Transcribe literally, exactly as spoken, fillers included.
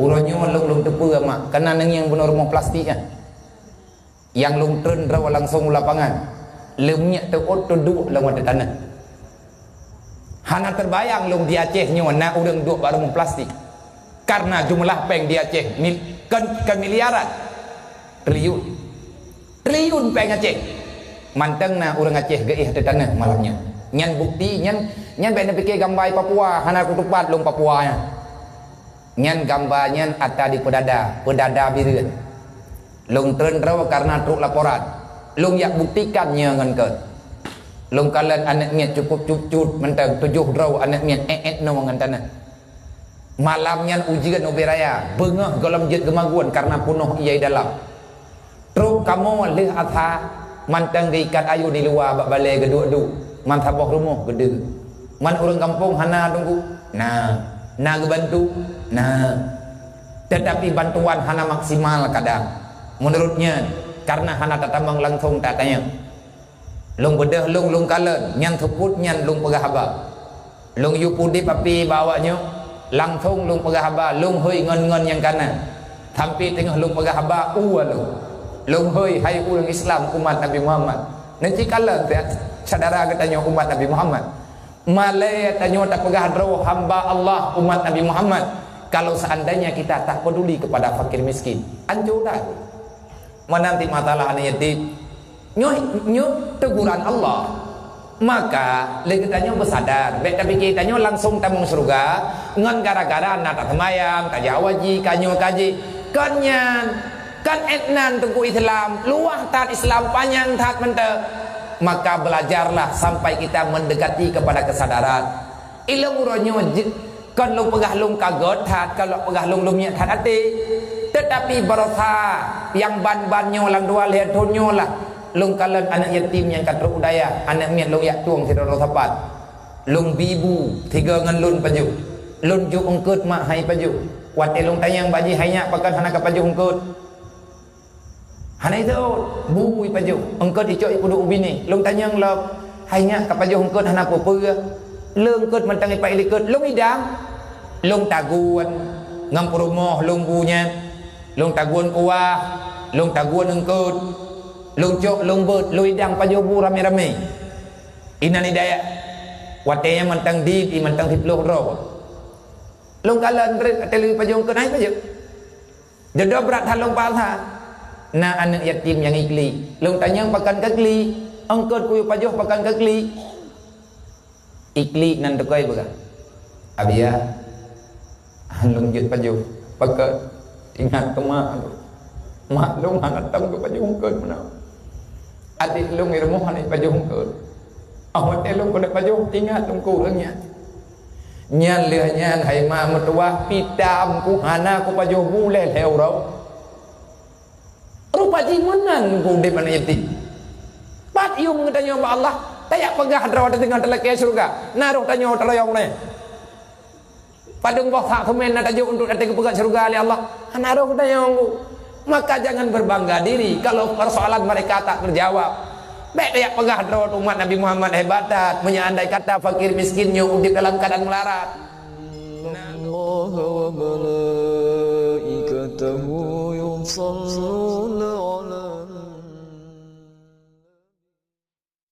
Uroe nyoe lôn, lôn teupeue mak, kana neungieng bunoe rumoh plastik nyan. Nyang lôn treun droe langsong u lapangan. Leumiek teuôt teuduek lam watée tanoh. Hana teubayang lôn di Aceh nyoe na ureuëng duek bak rumoh plastik. Karena jumlah péng di Aceh mil-, kon, kon miliaran, triliun. Triliun péng Aceh. Mantong na ureuëng Aceh geuéh ateueh tanoh malam nyoe. Nyan bukti, nyan, nyan bék neupike gamba i Papua, hana kutupat lôn Papua nyan. Nyan gamba nyan ata di peudada, peudada Bireuen. Lôn treun droe karena trok laporan. Lôn jak buktikan nyoe ngon keu. Lôn kalon aneuëk miet cukup cut-cut mantong tujoh droe aneuëk miet ék-ék noe ngon tanoh. Malam nyan ujeuen ubé raya, beungoh gohlom jeuet geumagun karena punoh ié dalam. Trok kamoe lheueh asa, mantong geuikat ayue di luwa bak balée geuduek-duek, man saboh rumoh geudeue. Man ureuëng gampông hana teungku? Na. Na geubantu? Na. Tetapi bantuan hana maksimal kadang. Meunurot nyan, karena hana tatamong langsong tatanyong. Lôn beudôh lôn, lôn kalon, nyan seupôt nyan lôn peugah haba. Lôn yue pudeb api bak awak nyoe, langsong lôn peugah haba, lôn hôi ngon-ngon nyang kana. Sampai teungoh lôn peugah haba, u lôn. Lôn hôi, hai ureuëng Islam umat Nabi Muhammad. Neuci kalon syedara geutanyoe umat Nabi Muhammad. Malée tanyoe tapeugah droe hamba Allah umat Nabi Muhammad. Kalau seandainya kita tak peduli kepada fakir miskin, ancur dah. Meunan cit masalah aneuk yatim. Nyoe, nyoe teguran Allah. Maka, lé geutanyoe beusadar, bék tapike tanyoe langsong tamong syeuruga ngon gara-gara na taseumayang, tajak haji, ka nyoe ka jih. Kon nyan, kon ék nan teungku Islam, luwah that Islam, panyang that mantong. Maka belajarlah sampai kita mendekati kepada kesadaran. Ilôn uroe nyoe jeuet kon lôn peugah lôn ka göt that, kon lôn peugah lôn leumiek that até. Teutapi baroesa nyang ban-ban nyoe lam dua lhée thon nyoe lah, lôn kalon aneuk yatim nyang ka trok u dayah, aneuk miet lôn jak tueng sidroe sapat. Lôn bi bu sigoe ngon lôn pajoh. Lôn jok eungkôt mak hai pajoh. Watée lôn tanyong bak jih hai nyak pakon hana ka pajoh eungkôt. Hana iteut, bu ipajoh, eungkôt icok ipeuduek u binéh. Lôn tanyong lom, hai nyak ka pajoh eungkôt hana peue-peue. Le eungkôt mantong ipat ilikot, lôn idang. Lôn tagun ngon peurumoh lôn bu nyan. Lôn tagun kuah, lôn tagun eungkôt. Lôn cok, lôn beuet, lôn idang pajoh bu ramé-ramé. Inan idayah. Watée nyan mantong dit, i mantong siplôh droe. Lôn kalon breuet, watée lôn pajoh eungkôt hai pajoh. Jodoh brat that lôn paksa. Na aneuk yatim nyang iklik. Lôn tanyong pakon ka klik. Eungkôt kuyue pajoh pakon ka klik. Iklik nan teukai peugah, "Abiya, lôn jeuet pajoh." Pakon? Ingat keu mak lôn. Mak lôn hana tom geupajoh eungkôt meunan. Adék lôn i rumoh hana pajoh eungkôt. Óh watée lôn keuneuk pajoh, ingat lôn keu ureuëng nyan. Nyan lheueh nyan hai ma meutuwah, pih tam ku hana kupajoh bu lhée-lhée uroe. Rupa jih meunan ku udeb aneuk yatim. Pat yum geutanyoe bak Allah, tajak peugah droe teuh teungoh talakée syeuruga, na roh tanyoe teuroyong nyan. Padub boh sak seumén na tajok untuk até geupeugah syeuruga lé Allah. Hana roh geutanyoe ngon. Maka jangan berbangga diri kalau persoalan mereka tak terjawab. Bék tajak peugah droe umat Nabi Muhammad hebat that, meunyoe andai kata fakir miskin nyoe udeb dalam keuadaan meularat. إن الله وملائكته يصلون على